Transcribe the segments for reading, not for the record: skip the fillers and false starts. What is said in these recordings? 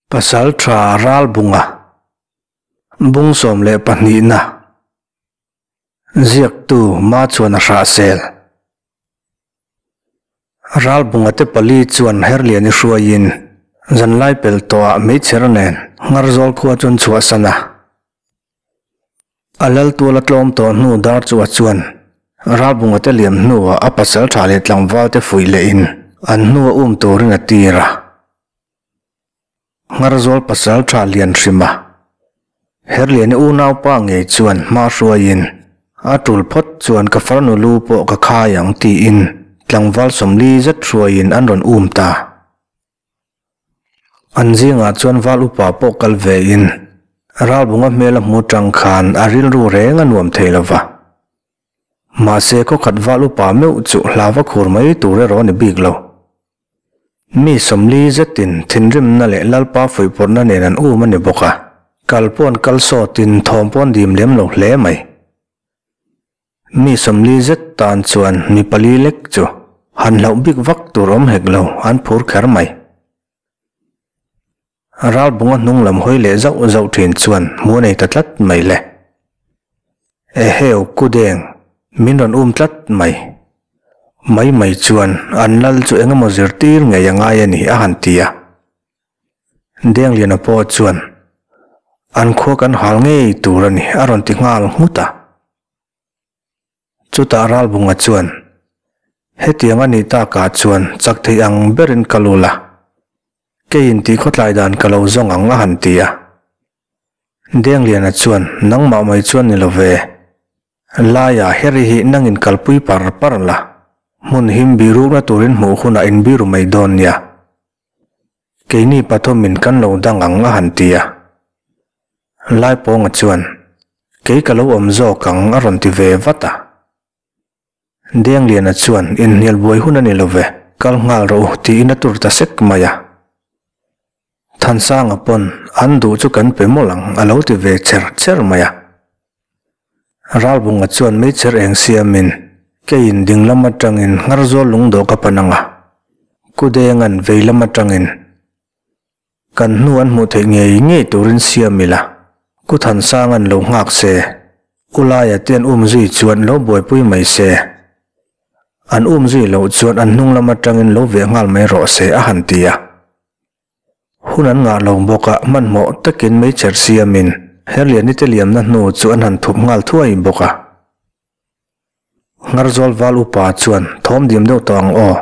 Pasaltha Ralbunga bung 12 na ziaktu Ma chuan a hrah sel. Ralbunga te pali chuan Herliani hruaiin zanlai pel tawhah meichher nen Ngharzawl khua chuan chhuahsan a. A lal tual a tlawm tawh hnu dar chu a chuan Ralbunga te liam hnuah a pasaltha leh tlangval te fuih lehin an hnu a um turin a tir a. Ngharzawl pasaltha lian hrim a, Herliani unaupa ngei chuan hma hruaiin a tul phawt chuan ka farnu lu pawh ka khai ang tiin tlangval 40 zet hruaiin an rawn um ta. An zingah chuan val upa pawh kal vein Ralbunga hmel a hmu tang khan a rilru reng a nuam thei lova. Mahse khawkhat val upa meuh chu hlava khur mai tur erawh a ni bik lo. Mi 40 zetin thinrimna leh lalpa fuihpawrhna nen an um a ni bawk a, kal pawh an kal sawtin thawm pawh an dim lem lo hle mai. Mi 40 zet tan chuan mi pali lek chu han hlauh bik vak tur awm hek lo an phur kher mai. Ralbunga hnung lam hawi leh zauh zauh thin chuan hmu a nei ta tlat mai le. Eheu kudeng, min rawn um tlat mai. Mai mai chuan an lal chu eng emaw zirtir ngei a ngai a ni a han ti a. Dengliana pawh chuan an khua kan hal ngei tur a ni a rawn ti nghal nghut a. Chutah Ralbunga chuan, Hetiang a nih takah chuan chak thei ang berin ka lu la, keiin tih khawtlai dan ka lo zawng ang a han ti a. Dengliana chuan, Nangmah mai chuan ni lo ve, laiah heri hi nangin kalpui par par la, hmun him birukna turin hmuh hunah inbiru mai dawn nia. Keini pathumin kan lo dang ang a han ti a. Laipawnga chuan, Kei ka lo awm zawk ang a rawn ti ve vat a. Dengliana chuan, Inhnial buai hun a ni lo ve, kal nghal rawh u tiin a tur ta sek mai a. Thansanga pawn, An duh chu kan pe mawlh ang a lo ti ve cher cher mai a. Ralbunga chuan meichher eng siamin, Keiin dinglam atangin Ngharzawl lungdawh ka pan ang a, Kudenga'n veilam atangin kan hnu an hmuh theih ngei ngei turin siam ila, Kuthansanga'n lo nghak se, Ulaia te an umzui chuan lo buaipui mai se, an umzui loh chuan an hnung lam atangin lo veh nghal mai rawh se a han ti a. Hun an ngah lo bawk a, hmanhmawh takin meichher siamin Herliani te liamna hnu chu an han thup nghal thuai bawk a. Ngharzawl val upa chuan thawm dim deuh tawh ang aw,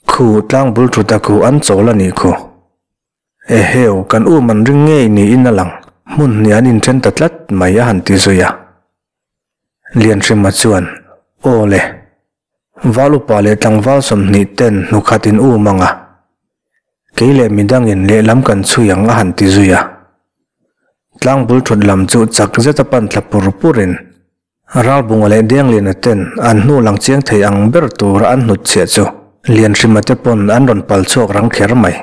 khu tlang bul thut a khu an chawl a nih khu. Eheu, kan um an ring ngei niin a lang, hmun hnih an inthen ta tlat mai a han ti zui a. Lianhrima chuan, Aw le, val upa leh tlangval 20 ten hnukhat in um ang a, kei leh midangin lehlam kan chhui ang a han ti zui a. Tlang bul thut lam chu chak zeta pan thla pur purin Ralbunga leh Dengliana ten an hnu lang chiang thei ang ber tura an hnutchhiah chu Lianhrima te pawn an rawn pal chhuak rang kher mai.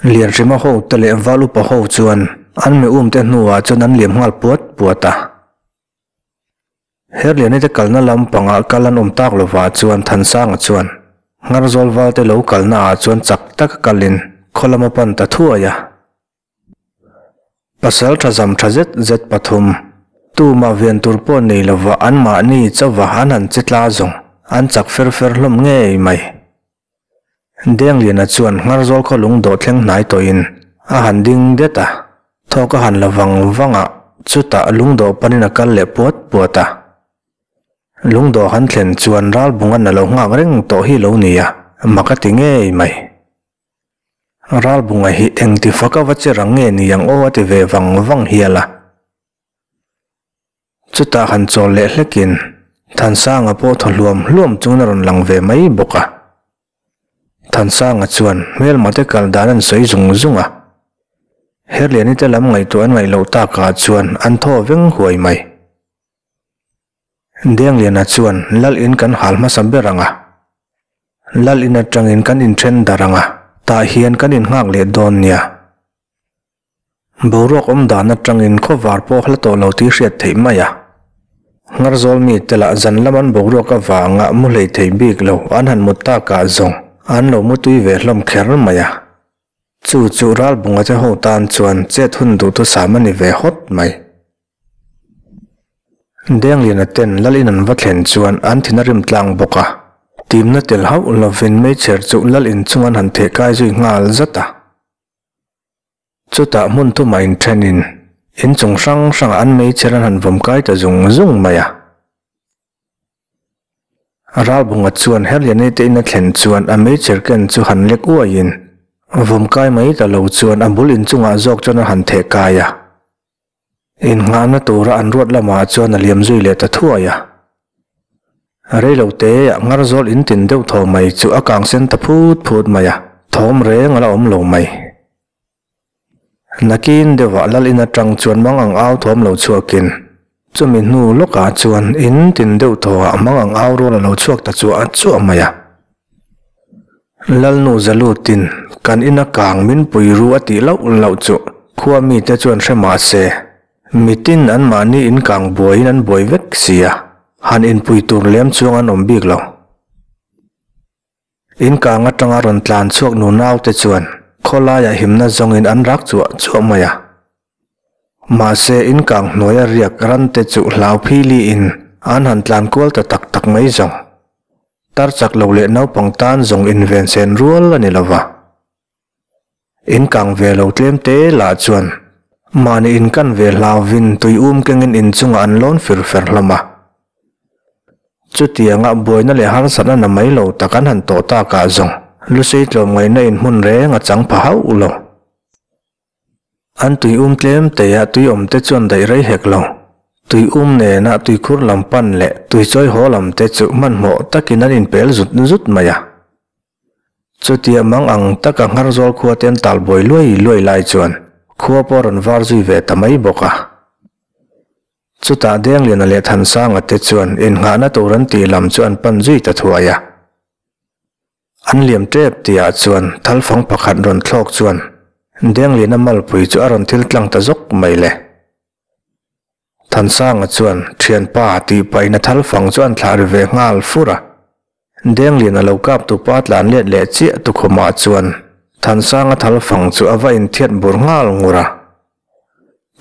Lianhrima ho te leh val upa ho chuan an mi um te hnuah chuan an liam nghal puat puat a. Herliani te kalna lampangah kal an awm tak lovah chuan Thansanga chuan Ngharzawl val te lo kalna ah chuan chak taka kalin khaw lama pan ta thuai a. Pasal tha zam tha zet zet pathum, tumah vian tur pawh nei lova anmahni chauva an han che tla zawng an chak fer fer hlawm ngei mai. Dengliana chuan Ngharzawl khaw lung dawh thleng hnai tawhin a han ding det a, thawk a han la vang vang a, chutah lungdawh panin a kal leh puat puat a. Lungdawh han thlen chuan Ralbunga'n a lo nghak reng tawh hi lo ni a, mak a ti ngei mai. Ralbunga hi engti faka va che rang nge ni ang aw a ti ve vang vang hial a. Chutah han chawl leh hlekin Thansanga pawh thaw hluam hluam chungin a rawn lang ve mai bawk a. Thansanga chuan hmelma te kal dan an sawi zung zung a. Herliani te lam ngaihtuah an ngaih loh takah chuan an thaw veng huai mai. Dengliana chuan lal in kan hal hmasa ber ang a. Lal in atangin kan inthen dar ang a, tah hian kan innghak leh dawn nia. Boruak awm dan atangin khawvar pawh hla tawh lo tih hriat theih mai a. Ngharzawl mite lah zan lam an boruak avanga mu hlei thei bik lo an han mut takah zawng an lo mu tui ve hlawm kher mai a. Chu chu Ralbunga te ho tan chuan chet hun duhthusam a ni ve hawt mai. Dengliana ten lal in an va thlen chuan an thin a rim tlang bawk a, timna tel hauh lovin meichher chu lal in chung an han theh kai zui nghal zat a. Chutah hmun thumah inthenin inchung hrang hrangah an meichher an han vawm kai ta zung zung mai a. Ralbunga chuan Herliani te in a thlen chuan a meichher ken chu han lek uaiin vawm kai mai ta lo chuan a bul inchungah zawk chuan a han theh kai a. Innghahna tura an ruat lamah chuan a liam zui leh ta thuai a. Reilo te ah ngarzawl in tin deuh thaw mai chu a kang sen ta phut phut mai a, thawm reng a la awm lo mai. Nakin deuhah lal in atang chuan mang ang au thawm lo chhuakin chumi hnu lawkah chuan in tin deuh thawhah mang ang au rual a lo chhuak ta chuah chuah mai a. Lalnu Zalutin kan ina kang min pui ru a tih loh loh chu khua mite chuan hre mah se, mitin anmahni in kang buaiin an buai vek si a, han inpui tur lem chuang an awm bik lo. In kang atanga rawn tlan chhuak nu naute chuan khawlaiah himna zawngin an rak chuah chuah mai a. Mahse in kang hnuaia riak rante chu hlau philiin an han tlan kual ta tak tak mai zawng. Tar chak lo leh naupang tan zawng inven sen rual a ni lo va. In kang ve lo tlem te lah chuan mahni in kan ve hlauvin tui um kengin in chungah an lawn fir fer hlawm a. Chutianga buaina leh harsatna na mai lo tak an han tawh takah zawng Lusei tlawmngaihna in hmun reng a chang pha hauh lo. An tui um tlem teia tui awm te chuan daih rei hek lo. Tui um nena tuikhur lam pan leh tui chawi haw lam te chu hmanhmawh takin an inpel zut zut mai a. Chutia mang ang taka Ngharzawl khua te an tal buai luai luai lai chuan khua pawh a rawn var zui ve ta mai bawk a. Chutah Dengliana leh Thansanga te chuan innghahna tur an tih lam chu an pan zui ta thuai a. An liam tep tihah chuan thalfang pakhat rawn thlawk chuan Dengliana malpui chu a rawn thil tlang ta zawk mai le. Thansanga chuan thianpa tih pahin a thalfang chu an thlah ri ve nghal fur a. Dengliana lo kap tupa tlan let leh chiah tukhumah chuan Thansanga thalfang chu a va inthiat bur nghal ngur a.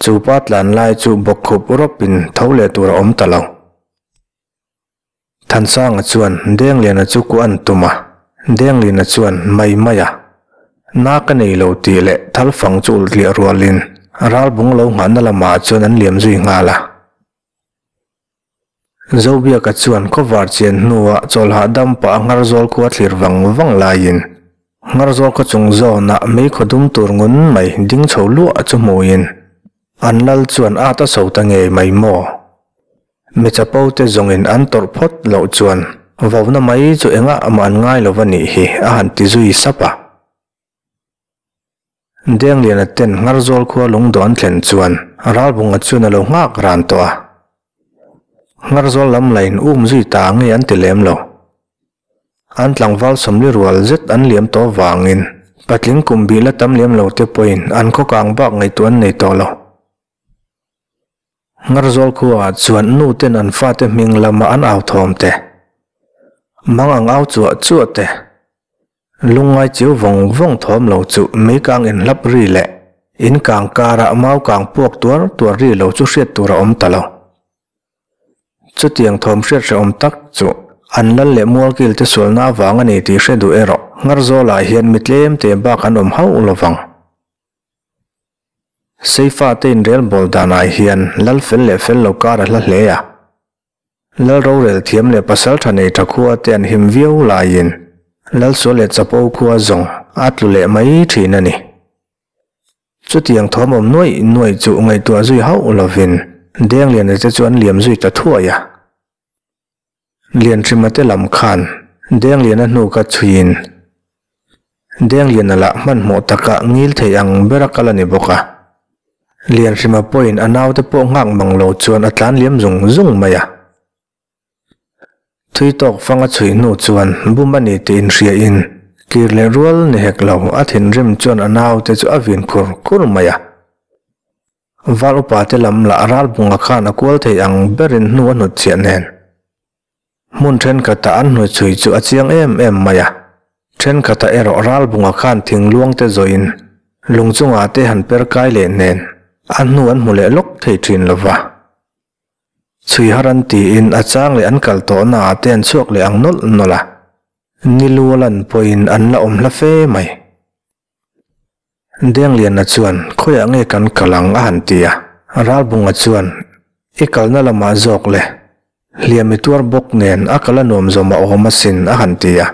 Chu pa tlan lai chu bawkkhup rawpin tho leh tur a awm ta lo. Thansanga chuan Dengliana chu ku an tum a, Dengliana chuan mai mai a, Na ka nei lo tih leh thalfang chu ulh tliah rualin ralbung lo nghahna lamah chuan an liam zui nghal a. Zobiaka chuan khawvar chian hnuah chawlhah dam pah a Ngharzawl khua thlir vang vang laiin Ngharzawl khaw chung zawnah meikhaw dum tur ngun mai ding chho luah chu hmuin an lal chuan at a so ta ngei mai maw? Mi chapo te zawngin an tawrh phawt loh chuan vauna mai chu engah mah an ngai lo va nih hi a han ti zui sap a. Dengliana ten Ngharzawl khua lungdawh an thlen chuan Ralbunga chuan a lo nghak ran tawh a. Ngharzawl lam lain um zui ta nge an ti lem lo. An tlangval sawmli rual zet an liam tawh vangin patling kum bih la tam lem lo te pawhin an khawkang bak ngaihtuah an nei tawh lo. Ngharzawl khuaah chuan nu ten an fate hming lama an au thawm te, mang ang au chuah chuah te, lungngai chiu vawng vawng thawm lo chu meikang inhlap ri leh in kang karah mau kang puak tuar tuar ri lo chu hriat tur a awm ta lo. Chutiang thawm hriat hrehawm tak chu an lal leh mualkil te sualna avang a ni tih hre duh erawh Ngharzawlah hian mi tlem te bak an awm hauh lovang. Seifa te inrel bawl danah hian lal fel leh fel lo kar a hla hle a. Lal rorel thiam leh pasal tha nei tha khua te an him viau laiin lal sual leh chapo khua zawng a tlu leh mai thin a ni. Chutiang thawm awm nuaih nuaih chu ngaihtuah zui hauh lovin Dengliana te chu an liam zui ta thuai a. Lianhrima te lam khan Dengliana hnu ka chhuiin Dengliana lah hmanhmawh taka ngil thei ang bera kal a ni bawk a. Lianhrima pawhin a naute pawh nghak mang lo chuan a tlan liam zung zung mai a. Thui tawk fang a chhui hnu chuan bum a ni tih inhriain kir leh rual ni hek lo a thinrim chuan a naute chu a vin khur khur mai a. Val upa te lam lah ralbunga khan a kual thei ang berin hnu a hnut chiah nen. Hmun thenkhatah an hnuai chhui chu a chiang em em mai a, thenkhatah erawh ralbunga khan thingluang te zawhin Lung chungah te han per kai leh nen a hnu an hmu leh lawk thei thin lo va. Chhui har an tiin a chang leh an kal tawhna ah te an chhuak leh ang nawlh nawlh a. Ni lu a lan pawhin an la awm hla fe mai. Dengliana chuan khawiah nge kan kal ang a han ti a. Ralbunga chuan i kalna lamah zawk le, hliam i tuar bawk nen a kal a nuam zawm a awm asin a han ti a.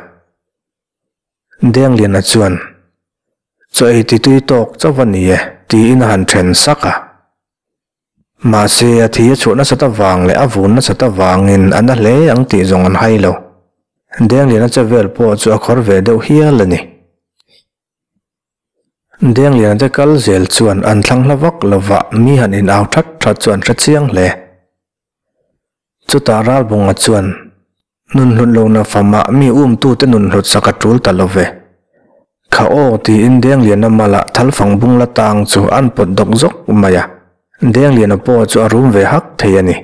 Dengliana chuan, Chaw ei ti tui tawk chauh a ni e, tiin a han then sak a. Mahse, a thi a chhuah nasat avang leh a vun nasat avangin a na hle ang tih zawng an hai lo. Dengliana che vel pawh chu a khawr ve deuh hial a ni. Dengliana te kal zel chuan an thlang hla vak lova mi han in au that that chu an hre chiang hle. Chutah Ralbunga chuan, Nun hlut lohna famah mi umtute nun hlut sak a tul ta lo ve. Kha aw tiin Dengliana mala thalfang bung la tang chu an pawt dawk zawk mai a, Dengliana pawh chu a rum ve hak thei a ni.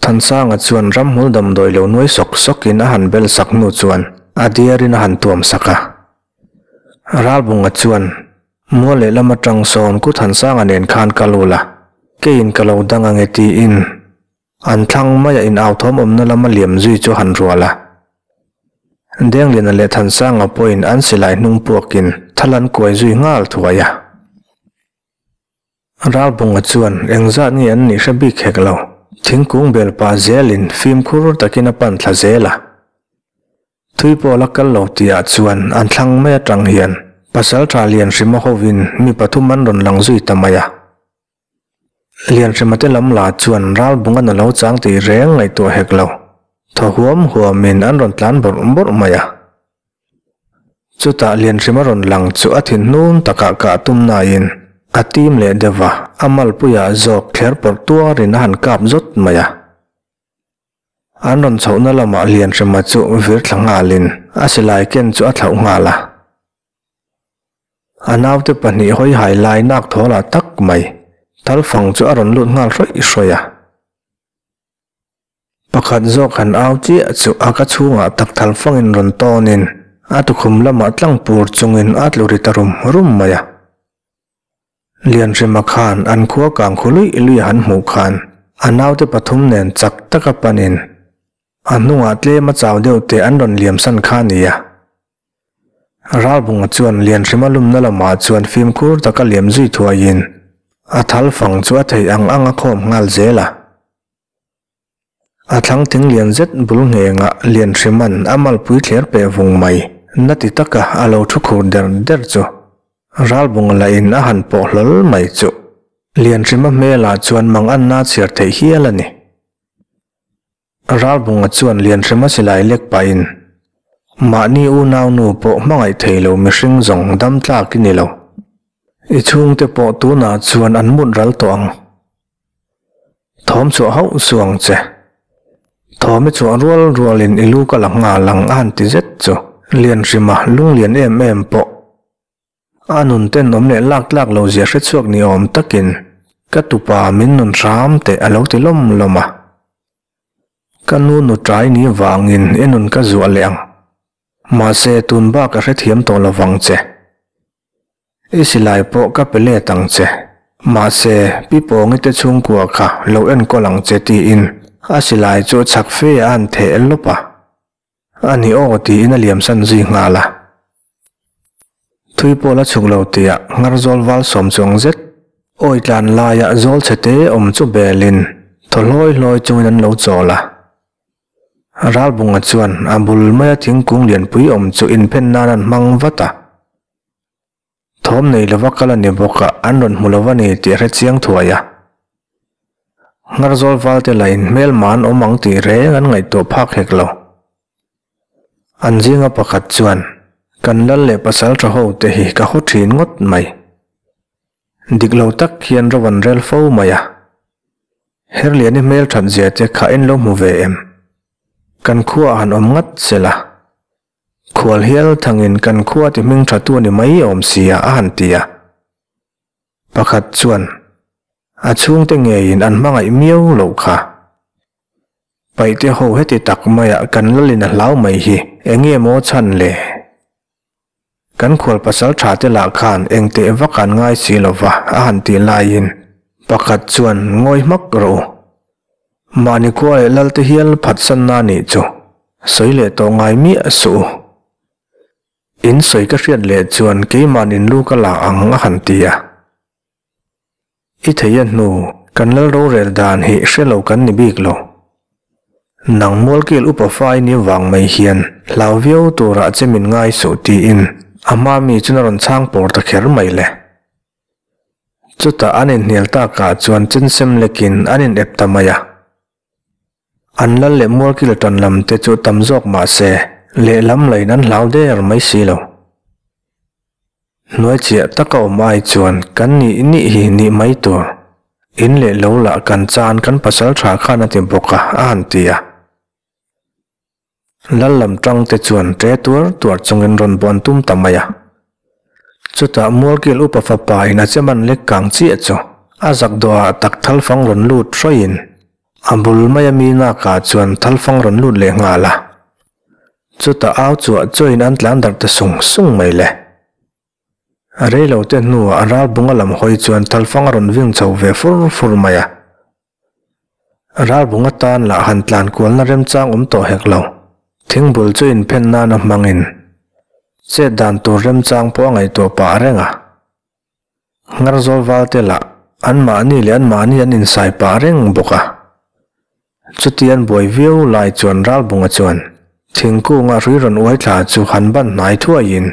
Thansanga chuan ramhmul damdawi lo nuai sawk sawkin a han bel sak hnu chuan a diarin a han tuam sak a. Ralbunga chuan, Mual lehlam atang sawn Ku Thansanga nen khan kal ula, keiin ka lo dang ange tiin an thlang maia in authawm awmna lama liam zui chu a han rual a. Dengliana leh Thansanga pawhin an silai hnung puakin thal an kuai zui nghal thuai a. Ralbunga chuan engzat nge an nih hre bik hek lo, thingkung bel pah zelin fimkhur takin a pan thla zel a. Thui pawh la kal lo tihah chuan an thlang mai atang hian Pasaltha Lianhrima hovin mi pathum an rawn lang zui ta mai a. Lianhrima te lam lah chuan Ralbunga'n a lo chang tih reng ngaihtuah hek lo, thaw huam huamin an rawn tlan bawrh bawrh mai a. Chutah Lianhrima rawn lang chu a thin hnun takah kah tum nain a tim leh deuh a, a malpuiah zawk thler pawrh tuarin a han kap zawt mai a. An rawn chhohna lamah Lianhrima chu vir thla nghalin a silai ken chu a thlauh nghal a. A naute pahnih hawi hai lai nak thawlah tak mai, Thalfang chu a rawn lut nghal hrawih hrawih a. Pakhat zawk han au chiah chu a ka chhungah tak thal fangin rawn tawnin a tukhum lamah tlang pur chungin a tlu ri ta rum rum mai a. Lianhrima khan an khua kang khu luih luih a han hmuh khan a naute pathum nen chak taka panin a hnungah tlem a chau deuh teh an rawn liamsan kha a ni a. Ralbunga chuan Lianhrima lumna lamah chuan fimkhur taka liam zui thuaiin a thal fang chu a theih ang ang a khawm nghal zel a. A thlang thing lian zet bul nghengah Lianhrima'n a malpui thler peh vung mai na ti taka a lo thu khur der der chu Ralbunga lahin a han pawh hlawl mai chu Lianhrima hmelah chuan mang anna chhiar theih hial a ni. Ralbunga chuan Lianhrima silai lek pahin mahni unaunu pawh hmangaih thei lo mihring zawng dam tlak i ni lo. I chhungte pawh tunah chuan an mut ral tawh ang. Thawm chhuah hauh su ang che. Thawm i chhuah rual rualin i lu ka la nghal ang a han ti zet chu Lianhrima lunglian em em pawh a nun tenawm leh lak tlak lo zia hre chhuak ni awm takin ka tupa min nun hram teh a lo ti lawm lawm a. Ka nu nu tai ni vangin i nun ka zuah leh ang. Mahse tun bak a hrethiam tawh lovang che. I silai pawh ka pe let ang che. Mahse, Pi Pawngi te chhungkua kha lo enkawl ang che tiin a silai chu chak fe a han theh lawp a. A ni aw tiin a liamsan zui nghal a. Thui pawh la chhuk lo tiah Ngharzawl val sawm chuang zet awi tlan laia zawl chhe te awm chu belin thaw hlawi hlawi chungin an lo chawl a. Ralbunga chuan a bul maia thingkung lianpui awm chu inphen nan an hmang vat a. Thawm nei lova kal a ni bawk a, an rawn hmu lo a ni tih a hre chiang thuai a. Ngharzawl valte lahin hmelma an awm ang tih reng an ngaihtuah phak hek lo. An zinga pakhat chuan, Kan lal leh pasal tha ho te hi ka haw thin ngawt mai. Dik lo tak hian ro an rel fo mai a. Herliani hmel that zia te kha in lo hmu ve em? Kan khuaah han awm ngat sela. Khual hial thangin kan khua ti hming tha tu a ni mai awm sia a han ti a. Pakhat chuan, A chhungte ngeiin an hmangaih miau loh kha. Paihte ho heti tak maiah kan lalin a hlau mai hi eng nge maw chhan le? Kan khual pasal tha te lah khan eng teh vak an ngai si lo va a han tih laiin pakhat chuan ngawi hmak rawh u. Mahni khua leh lal te hial phatsanna nih chu sawi leh tawh ngai miah suh u. In sawi ka hriat leh chuan keimahn in lu ka la ang a han ti a. I thei a hnu kan lal rorel dan hi hre lo kan ni bik lo. Nang mualkil upa fai ni vang mai hian hlau viau turah che min ngai suh tiin a hma mi chuan a rawn chhang pawr ta kher mai le. Chutah an inhnial takah chuan chensem lekin an in ep ta mai a. An lal leh mualkil tan lam te chu tam zawk mah se, lehlam lain an hlau der mai si lo. Hnuai chiah taka awm ai chuan kan nih nih hi nih mai tur. In leh lo lah kan chan kan pasal tha khan a ti bawk a, a han ti a. Lal lam tang te chuan ṭe tuar tuar chungin rawn buan tum ta mai a. Chutah Mualkil upa fapa in a che man lek kang chiah chu a zak dawhah tak thalfang rawn lut hrawiin a bul maia mi nakah chuan thalfang rawn lut leh nghal a. Chutah au chuah chuahin an tlan darh ta sung sung mai le. A reilo te hnuah a ralbunga lam hawi chuan thalfang a rawn ving chho ve fur fur mai a. Ralbung atan lah han tlan kualna remchang awm tawh hek lo. Thingbul chu inphen nana hmangin chet dan tur remchang pawh a ngaihtuah pah reng a. Ngarzawl valte lah anmahni leh anmahni an insai pah reng bawk a. Chuti an buai viau lai chuan Ralbunga chuan thingkunga hrui rawn uai thla chu han ban hnai thuaiin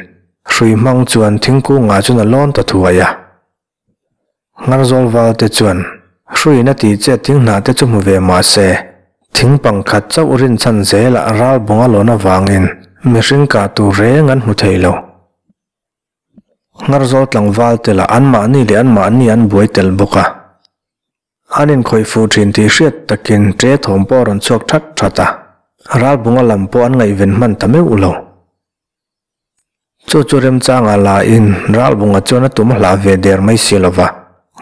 hrui hmang chuan thingkungah chuan a lawn ta thuai a. Ngarzawl valte chuan hruiin a tih chet thing hnah te chu hmu ve mah se, thing pangkhat chauh rinchhan zelah ralbung a lawn avangin mihring kah tur reng an hmu thei lo. Ngarzawl tlangval te lah anmahni leh anmahni an buai tel bawk a. An inkhawih fuh thin tih hriat takin ṭe thawm pawh a rawn chhuak that that a, ralbunga lam pawh an ngaihven hman ta meuh lo. Chu chu remchanga la in Ralbunga chuan a tum hlah ve der mai si lova,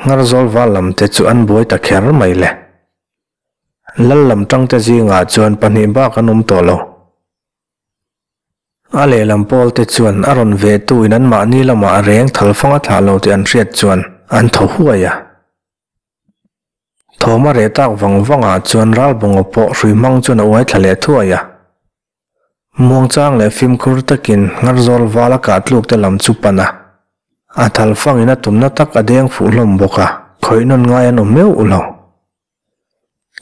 Ngharzawl val lam te chu an buai ta kher mai le. Lal lam tangte zingah chuan pahnih bak an awm tawh lo. A lehlam pawl te chuan a rawn ve tu in anmahni lamah reng thalfang a thlah lo tih an hriat chuan an thaw huai a. Thawm a reh tak vang vangah chuan Ralbunga pawh hrui hmang chuan a uai thla leh thuai a. Muangchang leh fimkhur takin Ngarzawl val a kah tluk te lam chu pan a, a thal fangin a tumna tak a deng fuh hlawm bawk a, khawih nawn ngai an awm meuh lo.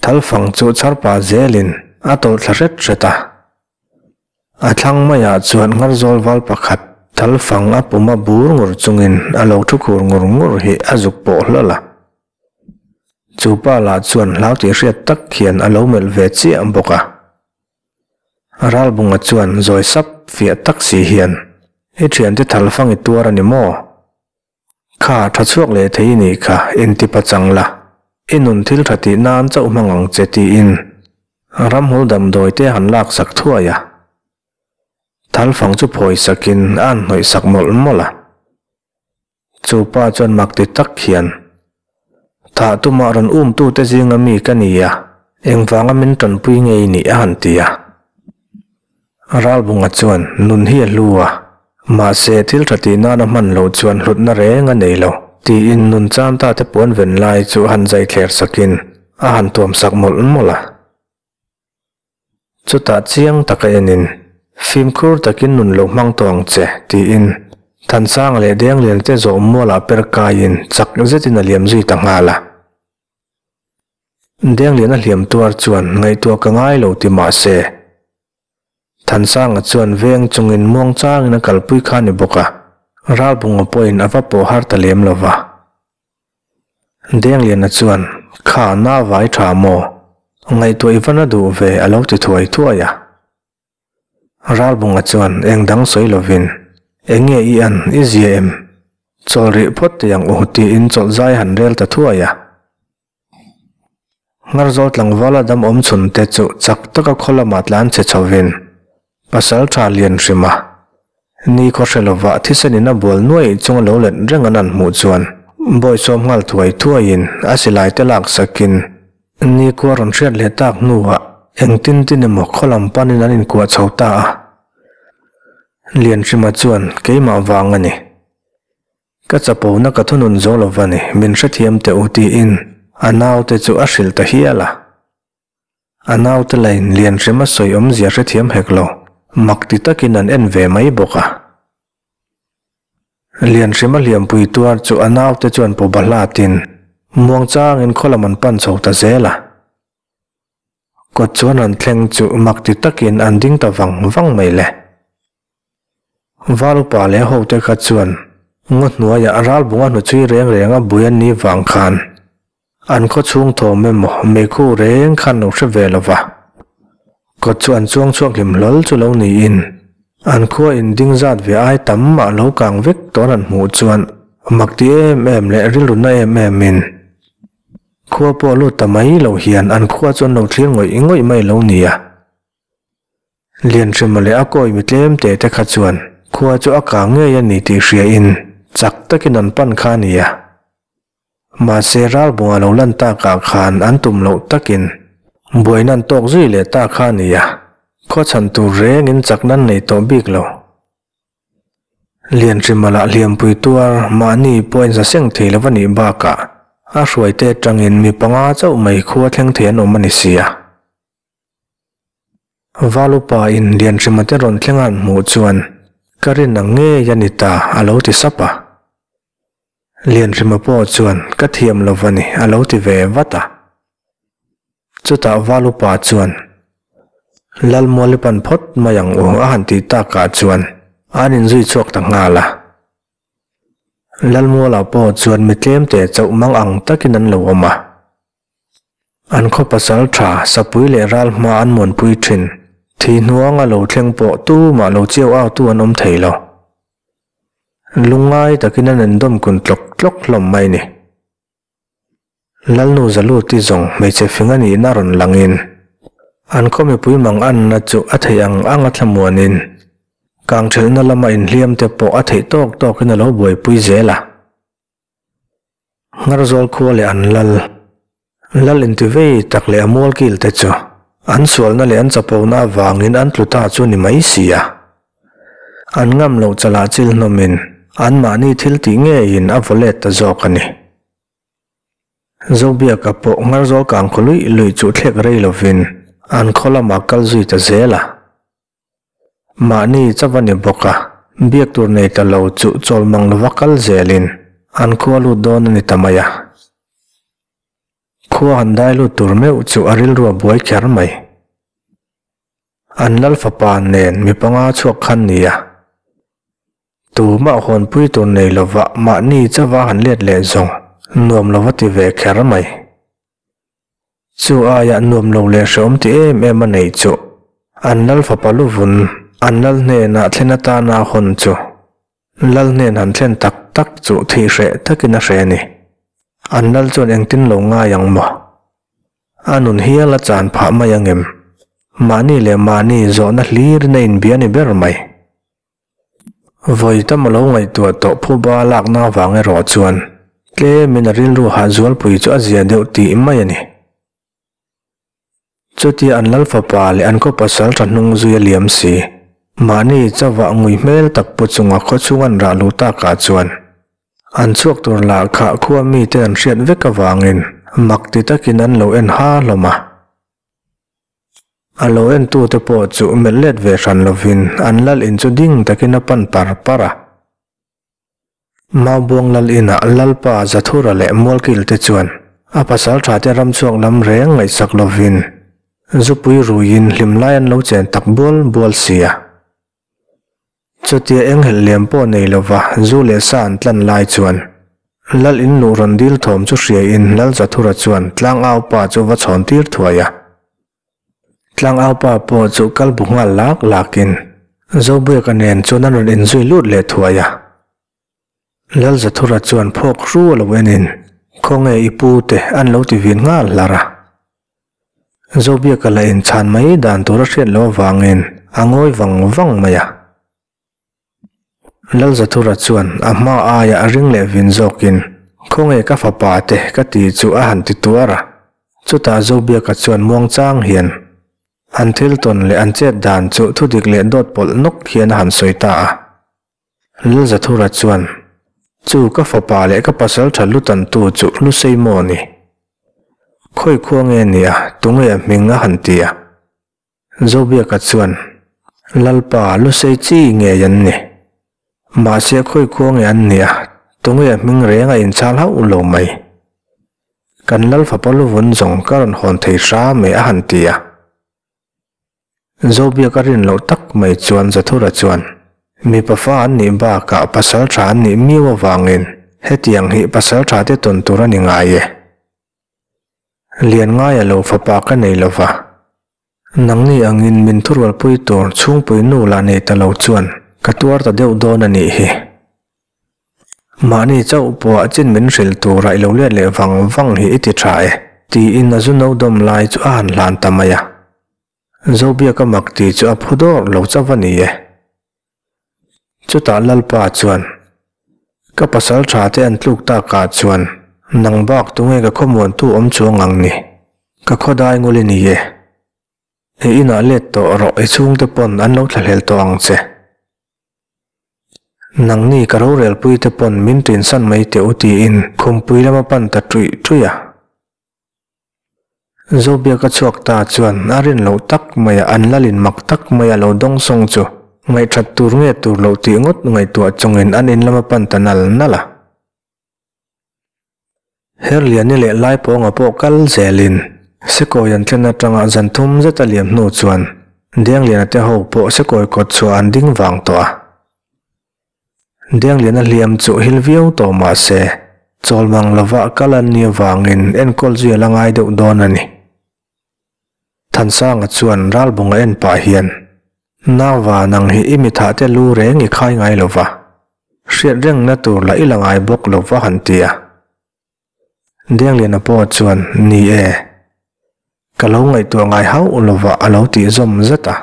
Thal fang chu chhar pah zelin a tawlh thla hret hret a. A thlang maiah chuan Ngarzawl val pakhat thal fang a pum a bur ngur chungin a lo thu khur ngur ngur hi a zuk pawh hlawlh a. Chu pa lah chuan hlau tih hriat tak hian a lo melh ve chiah bawk a. Ralbunga chuan zawi sap fiah tak si hian, I thiante thalfang i tuar a ni maw? Kha tha chhuak leh thei i nih kha, intipa chang la, i nun thil tha tih nan chauh hmang ang che tiin ramhmul damdawi te han lak sak thuai a. Thalfang chu phawi sakin a han hnawih sak mawlh mawlh a. Chu pa chuan mak ti tak hian, Thah tumah rawn umtute zinga mi ka ni a, engvanga min tanpui ngei ni a han ti a. Ralbunga chuan nun hi a hlu a, mahse thil tha tih nana hman loh chuan hlutna reng a nei lo tiin nun chanta te puan ven lai chu a han zai thler sakin a han tuam sak mawlh mawlh a. Chutah chiang taka enin, Fimkhur takin nun lo hmang tawh ang che, tiin Thansanga leh Denglian te zawh mualah per kaiin chak zetin a liam zui ta nghal a. Denglian a hliam tuar chuan ngaihtuah ka ngai lo ti mah se, Thansanga chuan veng chungin muangchangin a kalpui kha ni bawk a, Ralbunga pawhin a va pawh har ta lem lo va. Dengliana chuan, Kha na vai tha maw? Ngaihtuah i va na duh ve a lo ti thuai thuai a. Ralbunga chuan eng dang sawi lovin, Eng nge i an, i zia em? Chawl rih phawt teh ang u tiin chawlh zai han rel ta thuai a. Ngarzawl tlangvala dam awm chhun te chu chak taka khaw lamah tlan chhe chhovin pasal tha lian hrim a. Ni khaw hre lovah thisen in a bual nuaih chunga lo let reng an an hmuh chuan bawisawm nghal thuai thuaiin a silai te lak sakin ni khua rawn hriat leh tak hnuah engtin tin emaw khaw lam panin an inkuah chho ta a. Lianhrima chuan, Keimah vang a ni. Ka chapona ka thunun zo lo va ni, min hrethiam teh u tiin a naute chu a hrilh ta hial a. A naute lain Lianhrima sawi awmzia hrethiam hek lo, mak ti takin an en ve mai bawk a. Lianhrima hliampui tuar chu a naute chuan pawba hlatin muangchangin khaw lam an pan chho ta zel a. Kawt chuan an thleng chu mak ti takin an ding ta vang vang mai le. Val upa leh hote kha chuan ngaw hnuaiah ralbunga hnuchhui reng reng a bui an nih vang khan an khaw chhung thawm emaw meikhu reng khan lo hre ve lo va. Kawt chu an chuang chhuak hlim hlawl chu lo niin an khua in ding zat ve ai tam mah lo kang vek tawn an hmuh chuan mak ti em em leh rilru na em em in khua pawh lut ta mai lo hian an khua chu an lo thlir ngawih ngawih mai lo nia. Lianhrima leh a kawi mi tlem teh te kha chuan khua chu a kang ngei a ni tih hria in chak takin an pan kha a ni a. Mahse ralbunga lo lan takah khan an tum loh takin buaina an tawk zui leh ta kha a ni a, khua chhan tur rengin chakna an nei tawh bik lo. Lianhrima lah hliampui tuar mahni pawh inza seng thei lo a nih bakah a hruaite atangin mi panga chauh mai khua thleng thei an awm a ni si a. Valupa in Lianhrima te rawn thleng a han hmuh chuan ka rin ang ngei a ni ta a lo ti sap a. Lianhrima pawh chuan ka thiam lo va ni a lo ti ve vat a. Chutah Valupa chuan Lalmuali pan phawt mai ang u a han tih takah chuan an inzui chhuak ta nghal a. Lalmuala pawh chuan mi tlem teh chauh mang ang takin an lo awm a. An khaw pasal tha, sapui leh ral hma an muanpui thin. Thi hnuanga lo thleng pawh tumah lo chiau au tu an awm thei lo. Lungngai takin an endawm kun tlawk tlawk hlawm mai ni. Lalnu Zaluti zawng hmeichhe fing a nihna rawn langin an khaw mipui mang anna chu a theih ang ang a thlamuanin kangthelhna lama inhliam te pawh a theih tawk tawkin a lo buaipui zel a. Ngarzawl khua leh an lal, lal intivei tak leh a mualkil te chu an sualna leh an chapona avangin an tlu ta chu ni mai si a. An ngam loh chalah chil hnawmin anmahni thil tih ngeiin a vaw let ta zawk a ni. Zobiaka pawh Ngarzawl kang khaw luih luih chu thlek rei lovin an khaw lamah kal zui ta zel a. Mahni chauh a ni bawk a, biak tur nei ta lo chu chawl mang lova kal zelin an khua lut dawn a ni ta mai a. Khua han dai lut tur meuh chu a rilru a buai kher mai. An lal fapa nen mi panga chhuak khan ni a. Tumah hawnpui tur nei lova mahni chauha han let leh zawng nuam lova ti ve kher mai. Chu aia nuam lo leh hrehawm ti em em a neih chu an lal fapa luvun an lal hnenah thlen atana a hawn chu lal hnen han thlen tak tak chu thih hreh takin a hre a ni. An lal chuan engtin lo ngai ang maw? A nun hial a chan phah mai ang em? Mahni leh mahni zawhna hlirin a inbia ni ber mai. Vawi tam a lo ngaihtuah tawh phuba lakna avang erawh chuan tlemin a rilru hahzualpui chu a zia deuh tih mai a ni. Chutia an lal fapa leh an khaw pasal tha hnung zui a liam si, mahni chauhah ngui hmel tak pu chunga khaw chhung an rah luh takah chuan an chhuak tur lah kha khua mite an hriat vek avangin mak ti takin an lo en ha hlawm a. A lo entute pawh chu melh let ve hran lovin an lal in chu ding takin a pan par par a. Maubuang lal inah Lalpa Zathura leh Mualkil te chuan a pasal thate ramchhuak lam reng ngaihsak lovin zupui ruiin hlimlai an lo chen tak bual bual si a. Chutia eng helh liam pawh nei lova zu leh sa an tlan lai chuan Lal in luh rawn dil thawm chu hriain Lal Zathura chuan Tlangau pa chu va chhawn tir thuai a. Tlangau pa pawh chu kal bu nghal lak lakin Zobuiaka nen chuan an rawn inzui lut leh thuai a. Lal Zathura chuan phawk hru a lo enin Khawnge i pu te an lo ti vin nghal hlar a. Zobiaka la inchhan mai dan tur a hriat loh avangin a ngawi vang vang mai a. Lalzathura chuan a hma aia a ring leh vin zawkin, Khawnge ka fapa te ka ti chu a han ti tuar a. Chutah Zobiaka chuan muangchang hian. An thil tawn leh an chet dan chu thudik leh dawt pawlh nawk hian a han sawi ta a. Lalzathura chuan, Chu ka fapa leh ka pasal tha lutantu chu Lusei maw ni? Khawi khua nge nia, tunge a hming a han ti a. Zobiaka chuan, Lalpa, Lusei chi ngei an ni. Mahse khawi khua nge an nia, tunge a hming reng a inchhal hauh lo mai. Kan Lal fapa luvun zawng ka rawn hawn thei hram e a han ti a. Zobiaka rin loh tak mai chuan Zathura chuan, Mipa fa an nih bakah pasal tha an nih miau avangin hetiang hi pasal tha te tawn tur a ni ngai e. Lian ngaia lo fapa ka nei lo va. Nangni angin min thurualpui tur chhungpui nu lah nei ta lo chuan ka tuar ta deuh dawn a nih hi. Mahni chauh pawh chin min hrilh tura i lo let leh vang vang hi i ti tha e, tiin a zu no dawm lai chu a han hlan ta mai a. Zobiaka mak tih chu a phu dawr lo chauh a ni e. Chutah Lalpa chuan, Ka pasal tha te an tluk takah chuan nang bak tunge ka khawmuantu awm chuang ang ni? Ka khawdai ngul i ni e. I inah let tawh rawh i chhungte pawn an lo thlahlel tawh ang che. Nangni ka rorelpui te pawn min tinsan mai teh u tiin khumpui lama pan ta ṭuih ṭuih a. Zobiaka chhuak ta chuan a rin loh tak maia an lalin mak tak maia lo dawng sawng chu ngaihṭhat tur nge tur loh tih ngawt ngaihtuah chungin an in lama pan ta nal nal a. Herliani leh Laipawnga pawh kal zelin Sekawi an thlen atanga zan thum zet a liam hnu chuan Dengliana te ho pawh Sekawi kawt chhuah an ding vang tawh a. Dengliana hliam chu hil viau tawh mah se chawl mang lova kal an nih avangin enkawl zui a la ngai deuh dawn a ni. Thansanga chuan ralbunga en pah hian, Nauva nang hi i mithah te lu reng i khai ngai lo va, hriat rengna tur lah i la ngai bawk lo va han ti a. Dengliana pawh chuan, Ni e, ka lo ngaihtuah ngai hauh lo va a lo tih zawm zat a.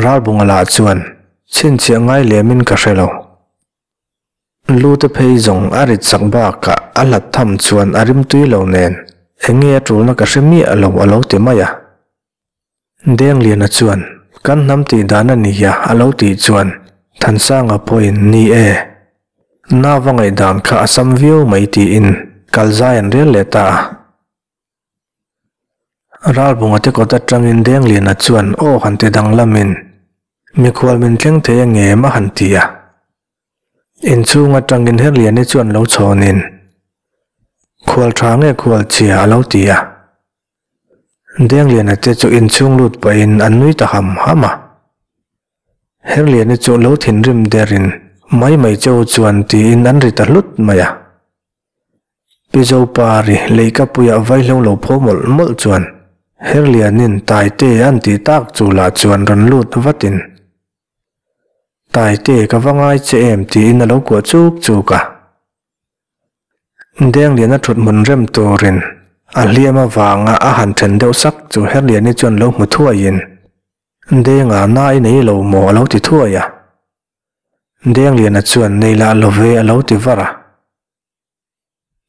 Ralbunga lah chuan, Chhinchhiah ngai lemin ka hre lo. Lu te phei zawng a rit sak bakah a hlat tham chuan a rim tui lo nen eng nge a tulna ka hre miah lo a lo ti mai a. Dengliana chuan, Kan hnam tih dan a nia a lo tih chuan Thansanga pawhin ni e, nau a ngaihdan kha a sam viau mai tiin kalzai an rel leh ta a. Ralbunga te kawt atangin Dengliana chuan aw han ti danglamin, Mikhual min thleng thei a ngem a han ti a. Inchhung atangin Herliani chuan lo chhawnin, Khual tha nge khual chhia a lo ti a. Dengliana te chu inchhung lut pahin an nui ta ham ham a. Herliani chu lo thinrim derin, Mai mai cheu chuan tiin an ri ta hlut mai a. Pi Zopari leikapuiah vaihlo lo pho mawlh mawlh chuan Herlianin Taite an tih tak chu lah chuan rawn lut vatin, Taite ka va ngai che em tiin a lo kuah chuk chuk a. Dengliana thut hmun rem turin a hliam avanga a han then deuh sak chu Herliani chuan lo hmu thuaiin, Denga na i nei lo maw a lo ti thuai a. Dengliana chuan nei lah lo ve a lo ti var a.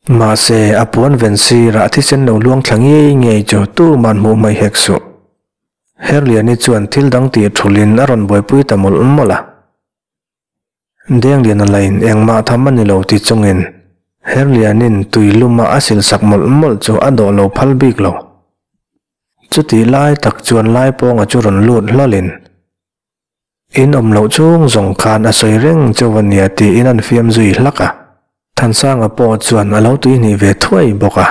Mahse, a puan ven sirah thisen lo luang thla ngei ngei chu tuman hmuh hmaih hek suh. Herliani chuan thil dang tih thulhin a rawn buaipui ta mawlh mawlh a. Dengliana lain engmah tham a ni lo ti chungin Herlianin tui luma a silsak mawlh mawlh chu a dawh lo phal bik lo. Chutih lai tak chuan Laipawnga chu rawn lut hlawlhin In awm loh chung zawng khan a sawi reng chauh a nia tiin an fiam zui hlak a. Thansanga pawh chuan a lo tuihnih ve thuai bawk a.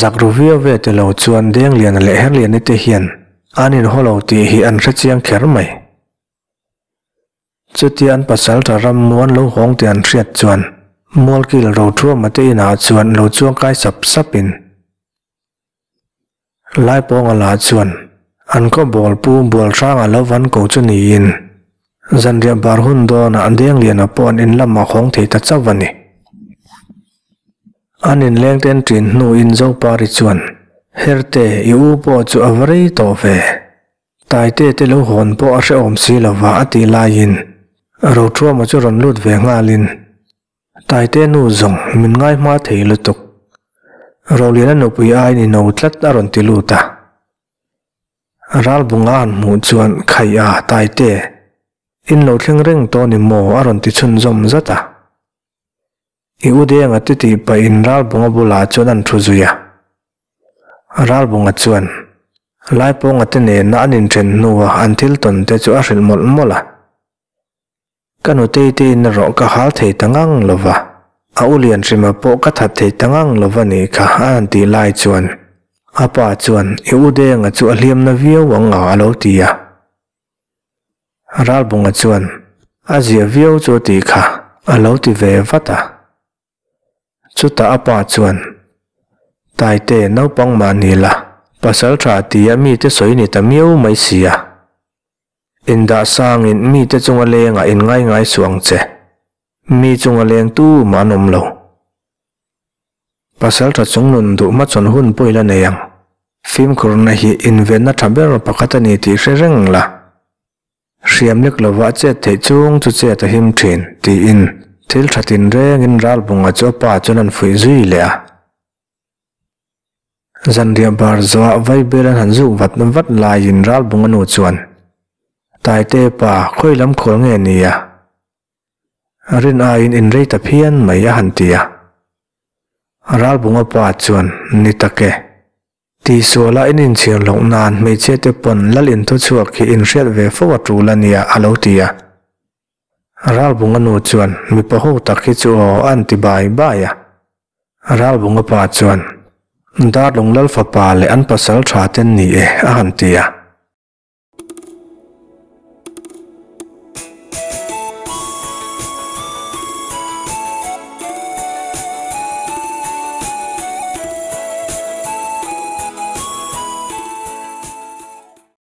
Zak ru viau ve ti lo chuan Dengliana leh Herliani te hian an inhaw lo tih hi an hre chiang kher mai. Chutia an pasal tha ram muan lo hawng tih an hriat chuan Mualkil Rothuama te inah chuan lo chuangkai sap sapin Laipawnga lah chuan an khaw bawl pu Bualhranga lo van ko chu niin zanriah bar hun dawnah Dengliana pawh an in lamah hawng thei ta chauh a ni. An inleng ten ṭin hnuin Zopari chuan, Herte, i u pawh chu a va rei tawh ve. Taite te lo hawn pawh a hrehawm si lova a tih laiin Rothuama chu rawn lut ve nghalin, Taite nu zawng min ngai hma thei lutuk. Roliana nupui aiin i no tlat a rawn ti lut a. Ralbunga han hmuh chuan Khai a, Taite, in lo thleng reng tawh ni maw? a rawn ti chhunzawm zat a. I u Denga te tih pahin Ralbunga bulah chuan an thu zui a. Ralbunga chuan Laipawnga te nena an inthen hnuah an thil tawn te chu a hrilh mawlh mawlh a. Ka nutei te in erawh ka hal thei ta ngang lo va, a u Lianhrima pawh ka that thei ta ngang lo va nih kha a han tih lai chuan a pa chuan i u Denga chu a hliam na viau ang a a lo ti a. Ralbunga chuan a zia viau chu a tih kha a lo ti ve vat a. Chutah a pa chuan, Taite, naupang mah ni la, pasal tha tia mite sawi ni ta miau mai si a. Indah sangin mite chunga lengah in ngai ngai suh ang che. Mi chunga leng tu mah an awm lo. Pasal tha chung nun duh hmachhawn hun pawh i la nei ang. Fimkhurna hi invenna tha ber pakhat a ni tih hre reng la. Hriam lek lova chet theih chung chu chet a him thin, tiin thil tha tinrengin Ralbunga chu a pa chuan an fuih zui leh a. Zanriah bar zawhah Vaibel an han zuk vat vat laiin Ralbunga nu chuan, Taite pa, khawi lam khawl nge ni a? Rin aiin inrei ta phian mai a han ti a. Ralbunga pa chuan, Ni tak e. Tihsuala in inchhir loh nan hmeichhia te pawn lal in thuchhuak hi in hriat ve fo a tul a nia a lo ti a. Ralbunga nu chuan mipa ho tak hi chu aw a an ti bai bai a. Ralbunga pa chuan Darlung lal fapa leh an pasal tha ten ni e a han ti a.